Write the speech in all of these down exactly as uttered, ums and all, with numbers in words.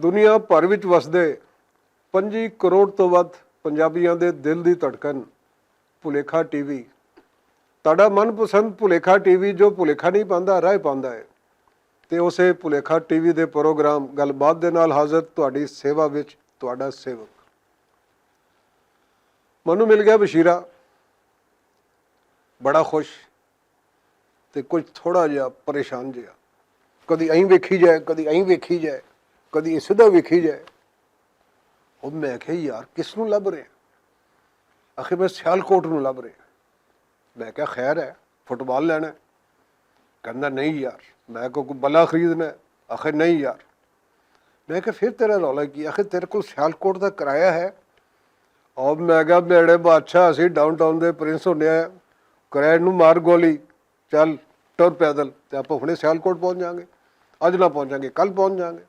دنیا بھر وچ وسدے پنجی کروڑ توں ودھ پنجابیاں دے دل دی دھڑکن، بھلیکھا ٹی وی۔ تہاڈا من پسند بھلیکھا ٹی وی، جو بھلیکھا نہیں پاندا، راہ پاندا ہے۔ تے اسے بھلیکھا ٹی وی دے پروگرام گل بات دے نال حاضر، تہاڈی سیوا وچ تہاڈا سیوک۔ منوں مل گیا بشیرہ، بڑا خوش، تے کچھ تھوڑا جہا پریشان جہا۔ کدی ایں ویکھی جائے، کدی ایں ویکھی جائے، کدی اس دا ویکھی جائے۔ او میں کہیا، یار، کس نوں لب رہے؟ آخر میں سیالکوٹ نوں لب رہے۔ میں کہیا، خیر ہے، فٹبال لینا ہے؟ کہندا، نہیں یار۔ میں کہیا، کوئی بلا خریدنا ہے؟ آخر نہیں یار۔ میں کہیا، پھر تیرا رولا کی؟ آخر تیرے کول سیالکوٹ دا کرایہ ہے؟ اور میں کہیا، میرے بادشاہ، اسی ڈاؤن ٹاؤن دے پرنس ہونے آ، کرایہ نوں مار گولی، چل، ٹر پیدل، تے آپاں ہنے سیالکوٹ پہنچ جاؤں گے۔ اج نہ پہنچاں گے، کل پہنچ جاؤں گے۔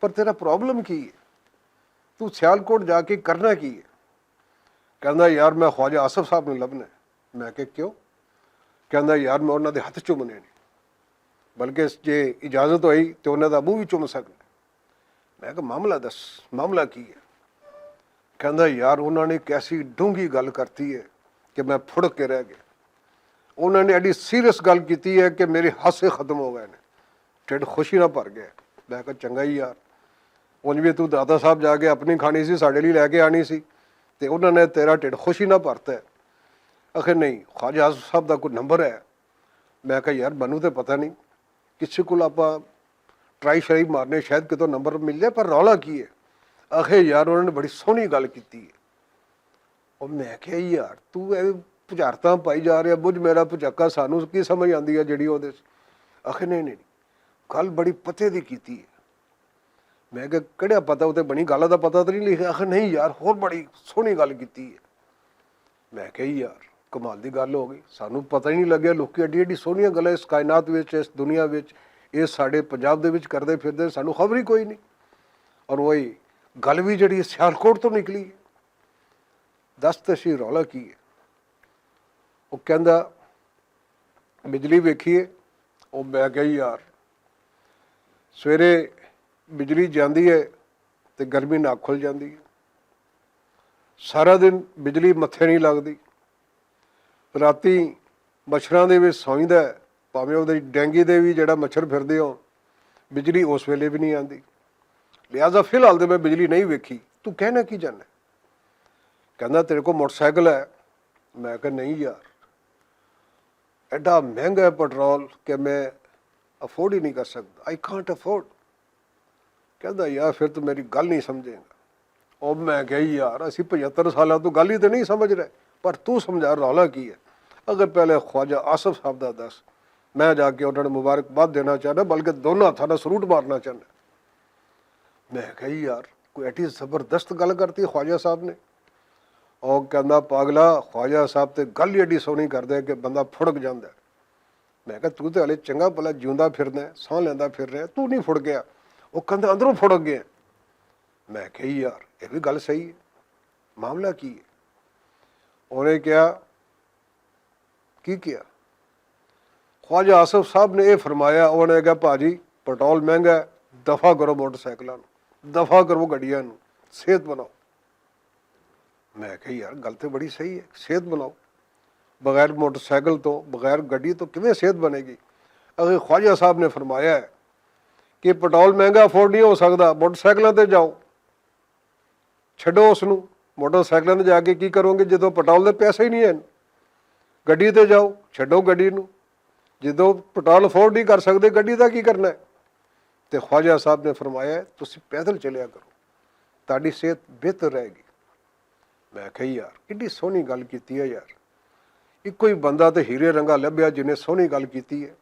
پر تیرا پرابلم کی ہے؟ تو سیالکوٹ جا کے کرنا کی ہے؟ کہندا، یار، میں خواجہ آصف صاحب نوں لبھنا ہے۔ میں کہیا، کیوں؟ کہندا، یار، میں انہاں دے ہتھ چومنے نہیں، بلکہ جے اجازت ہوئی تے انہاں دا منہ وی چوم سکنا۔ میں کہیا، معاملہ دس، معاملہ کی ہے؟ کہندا، یار، انہاں نے ایک ایسی ڈونگی گل کرتی ہے کہ میں پھڑک کے رہ گیا۔ انہاں نے ایڈی سیریس گل کیتی ہے کہ میرے ہاسے ختم ہو گئے نے۔ ٹھڈ خوشی نہ بھر گیا۔ میں کہیا، چنگا ہی یار۔ انج وی تو دادا صاحب جا کے اپنی کھانی سی، ساڈے لئی لے کے آنی سی، تے انہاں نے تیرا ٹھڈ خوشی نہ بھرتا ہے۔ آخر نہیں، خواجہ آصف صاحب دا کوئی نمبر ہے؟ میں کہیا، یار، مینوں تے پتہ نہیں، کسی کول آپاں ٹرائی شرائی مارنے، شاید کتوں نمبر مل جائے، پر رولا کی ہے؟ آخر یار، انہاں نے بڑی سوہنی گل کیتی ہے۔ او میں کہیا، یار، تو ایویں پجارتاں پائی جا رہیا، بجھ میرا پجاکا، سانوں کی سمجھ آندی ہے جڑی اودے چ؟ آخر نہیں، نہیں، گل بڑی پتے دی کیتی ہے۔ میں کہیا، کہڑا پتا؟ اتنے بنی گل دا پتا تو نہیں لکھیا؟ آخر نہیں یار، ہور بڑی سوہنی گل کیتی ہے۔ میں کہیا، یار، کمال دی گل ہو گئی، سانوں پتہ ہی نہیں لگیا، لوکی ایڈی ایڈی سوہنیاں گلاں اس کائنات وچ، اس دنیا وچ، اس ساڈے پنجاب دے وچ کردے پھردے، سانوں خبر ہی کوئی نہیں۔ اور وہی گل وی جڑی سیالکوٹ تو نکلی۔ دس تے سی رولا کی ہے؟ وہ کہندا، بجلی ویکھیے۔ وہ میں کہیا، یار، سویرے بجلی جاندی ہے تے گرمی نہ کھل جاندی ہے۔ سارا دن بجلی متھے نہیں لگدی۔ راتی مچھراں دے وچ سوئیندا ہے، بھاویں اوہدے ڈینگی دے وی جڑا مچھر پھردے ہون، بجلی اس ویلے وی نہیں آندی۔ لہذا فی الحال تے میں بجلی نہیں ویکھی۔ تو کہنا کی چاہنا ہے؟ کہندا، تیرے کو موٹر سائیکل ہے؟ میں کہا، نہیں یار، ایڈا مہنگا ہے پٹرول کہ میں افورڈ ہی نہیں کر سکتا، آئی کانٹ افورڈ۔ کہندا، یار، پھر تو میری گل نہیں سمجھے گا۔ او میں کہا، یار، اسی پچھتر سالاں تو گل ہی تے نہیں سمجھ رہے، پر تو سمجھا، رولا کی ہے؟ اگر پہلے خواجہ آصف صاحب دا دس، میں جا کے انہاں نوں مبارکباد دینا چاہنا، بلکہ دونوں ہتھاں نال سلوٹ مارنا چاہنا۔ میں کہا، یار، کوئی ایڈی زبردست گل کرتی خواجہ صاحب نے۔ او کہندا، پاگلا، خواجہ صاحب تے گل ہی ایڈی سوہنی کردے کہ بندہ پھڑک جاندا ہے۔ میں کہا، تو تے ہلے چنگا بھلا جیوندا پھرنا ہے، ساہ لیندا پھر رہا ہے، تو نہیں پھڑ گیا؟ وہ کہندا، اندروں پھڑک گیا۔ میں کہا، یار، یہ بھی گل صحیح ہے، معاملہ کی ہے؟ انہیں کہا، کی کہا؟ خواجہ آصف صاحب نے یہ فرمایا، انہوں نے کہا، پاجی، پٹرول مہنگا ہے، دفع کرو موٹر سائیکلوں نوں، دفع کرو گڈیاں نوں، صحت بناؤ۔ میں کہا، یار، گل تے بڑی صحیح ہے، صحت بناؤ۔ بغیر موٹر سائیکل تو، بغیر گڈی تو کیویں صحت بنے گی؟ اگر خواجہ صاحب نے فرمایا ہے کہ پٹرول مہنگا، افورڈ نہیں ہو سکدا، موٹر سائیکلوں تے جاؤ، چھڈو اس نوں۔ موٹر سائیکلوں تے جا کے کی کرو گے جدوں پٹرول دے پیسے ہی نہیں ہیں؟ گڈی تے جاؤ، چھڈو گڈی نوں۔ جدوں پٹرول افورڈ نہیں کر سکدے، گڈی دا کی کرنا ہے؟ تے خواجہ صاحب نے فرمایا ہے، تسی پیدل چلیا کرو، تہاڈی صحت بہتر رہے گی۔ میں کہا، یار، کڈی سوہنی گل کیتی ہے یار۔ اکو ہی بندہ تے ہیرے رنگا لبھیا جنہیں سوہنی گل کیتی ہے۔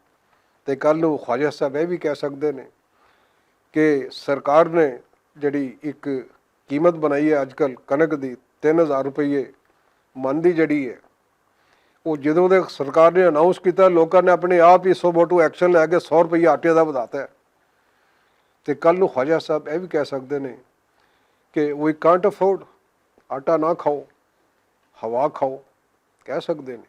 تے کل نوں خواجہ صاحب یہ بھی کہہ سکدے نے کہ سرکار نے جڑی ایک قیمت بنائی ہے اج کل کنک دی، تین ہزار روپیے من دی جڑی ہے، وہ جدوں دے سرکار نے اناؤنس کیتا، لوکاں نے اپنے آپ ہی سو موٹو ایکشن لے کے سو روپیہ آٹے دا ودھاتا ہے۔ تے کل نوں خواجہ صاحب یہ بھی کہہ سکدے نے کہ وی کانٹ افورڈ، آٹا نہ کھاؤ، ہوا کھاؤ، کہہ سکدے نے۔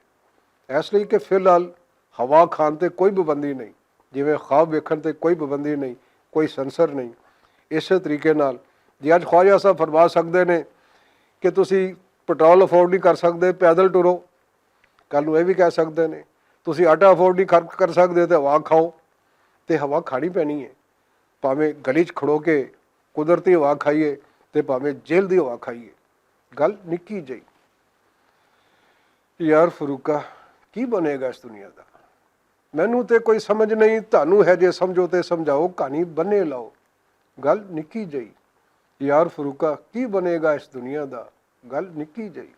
اس لئی کہ فی الحال ہوا کھان تے کوئی پابندی نہیں، جویں خواب ویکھن تے کوئی پابندی نہیں، کوئی سنسر نہیں۔ اسے طریقے نال، جی اج خواجہ صاحب فرما سکدے نے کہ تسی پٹرول افورڈ نہیں کر سکدے، پیدل ٹرو۔ کل نوں اے وی کہہ سکدے نے، تسی آٹا افورڈ نہیں کر سکدے تے ہوا کھاؤ۔ تے ہوا کھانی پینی ہے، پاویں گلی چ کھڑو کے قدرتی ہوا کھائیے تے پاویں جیل دی ہوا کھائیے۔ گل نکی جئی۔ یار فروقہ، کی بنے گا اس دنیا دا؟ مینوں تے کوئی سمجھ نہیں، تانوں ہے جے سمجھو تے سمجھاؤ، کہانی بنے لاؤ۔ گل نکی جئی۔ یار فروقہ، کی بنے گا اس دنیا دا؟ گل نکی جئی۔